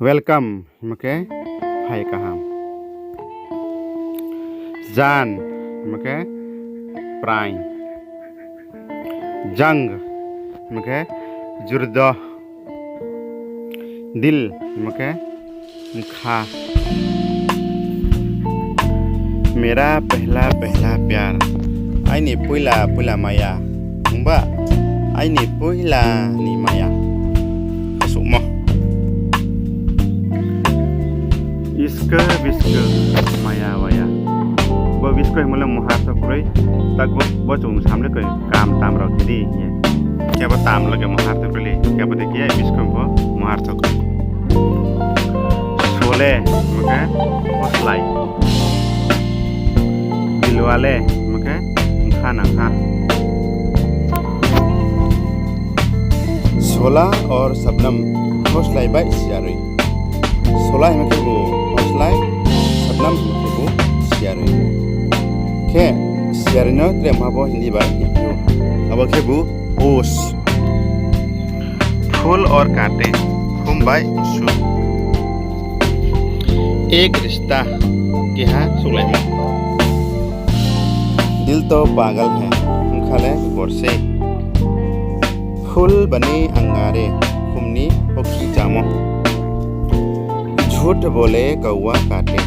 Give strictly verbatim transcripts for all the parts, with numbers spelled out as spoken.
Welcome hingmo khe phai kaham. Jaan hingmo khe praing. Jung hingmo khe jurdo. Dil hingmo khe bkha. मेरा पहला पहला प्यार, aini poila poila maya. Himba aini poila ni maya. Asuhmo. Iskar biskar maya waya. Bo biskar hingmo le muhartho kroi. Tak bo, bo chung sam le koi kam tam rao khe di hing ye. Khe bo tam loge muhartho kroi le. Khe bo de khe biskar bo muhartho kroi. Sole hingmo khe hoslai. Dilwale hingmo khe bkha nang ha. Shola aur Shabnam, hoslai bai siyaroi. Shola hingmo khebu hoslai, Shabnam hingmo khebu siyaroi. Khe siyaroi no tre ma bo Hindi bai hingphi ou. Abo khebu ओस। फूल और कांटे, khum bai msu. एक रिश्ता, keha souhlaimo. दिल तो पागल है, bkha le gor se. फूल बने अंगारे, khum ni hokhi chámo. झूठ बोले कौवा काटे,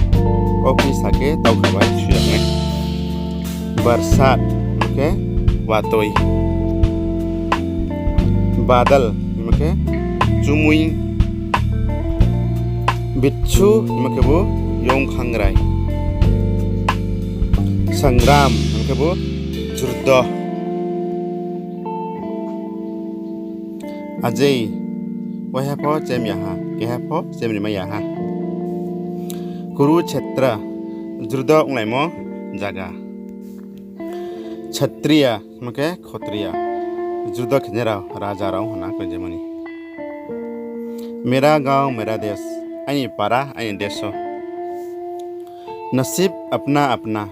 kauphi sa khe taukha bai suyanai. बरसात hingmo khe watoi. बादल hingmo khe chumui. बिच्छू hingmo khebu yongkhangrai. संग्राम hingmo khebu jurdo. Ajay, waiha pho chem ya ha, keha pho chem rimai ya ha. Kurukshetra, jurdo onglaimo zaga. क्षत्रिय hingmo khe khotriya, jurdo khenai rao, raja rao hana koi jemani. मेरा गांव मेरा देश, aini para aini desh o. नसीब अपना अपना,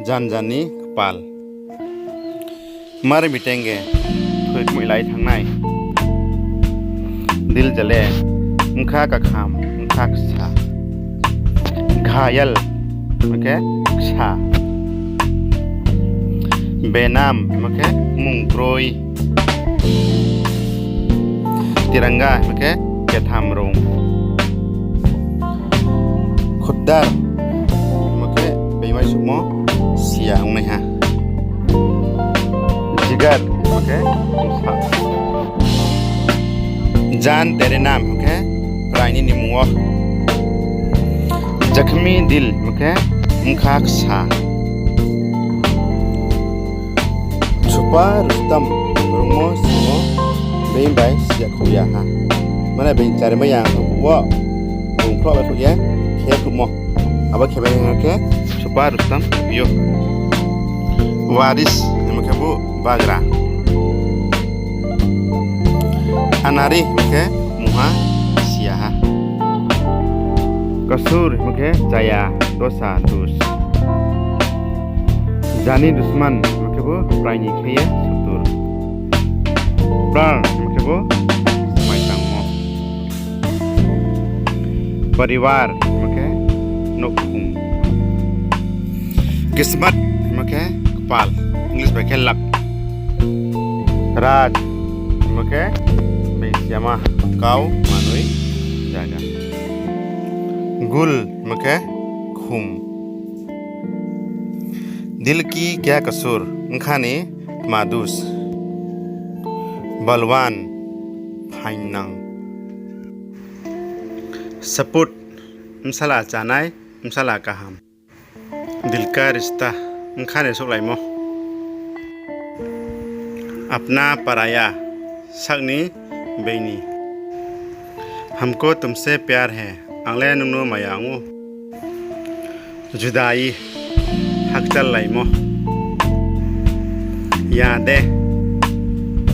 jan jan ni kpal. मर मिटेंगे, thoi kmoihlai thanngnai. दिल जले, bkha kakham, bkha ksa. घायल hingmo khe ksa. बेनाम hingmo khe mung kroi. तिरंगा hingmo khe ketham rung. खुद्दर hingmo khe being uaingsouhmo, siya ongnaiha. जिगर hingmo khe bsa. जान तेरे नाम hingmo khe praing ni mmung wo. जख्मी दिल hingmo khe bkha ksa. छुपा Rustam, rungmo simo being bai siya khouh ya ha. Mane being charimai ya ong phuh wo, rung phloh bai khouh ye, khe khouhmo. Abo khe bai hing khe छुपा रुस्तम yo. वारिस hingmo khebu bagra. अनाड़ी hingmo khe mungha siya ha. कसूर hingmo khe chaya, dosa, dus. जानी दुश्मन hingmo khebu praing ni khe ye sutur. प्राण hingmo khebu smai tangmo. परिवार hingmo khe nouhkhong. किस्मत hingmo khe kpal, English bai khe luck. राज hingmo khe being siyama, kau manoi zaga. गुल hingmo khe khum. दिल की क्या कसूर, bkha ni tma dus. बलवान, phaingnang. सपूत, bsala chánai, bsala kaham. दिल का रिश्ता, bkha ni souhlaimo. अपना पराया, sak ni being ni. हमको तुमसे प्यार है, ang le nung no maya ong ou. जुदाई, hakchállaimo. यादें,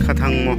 khathanngmo.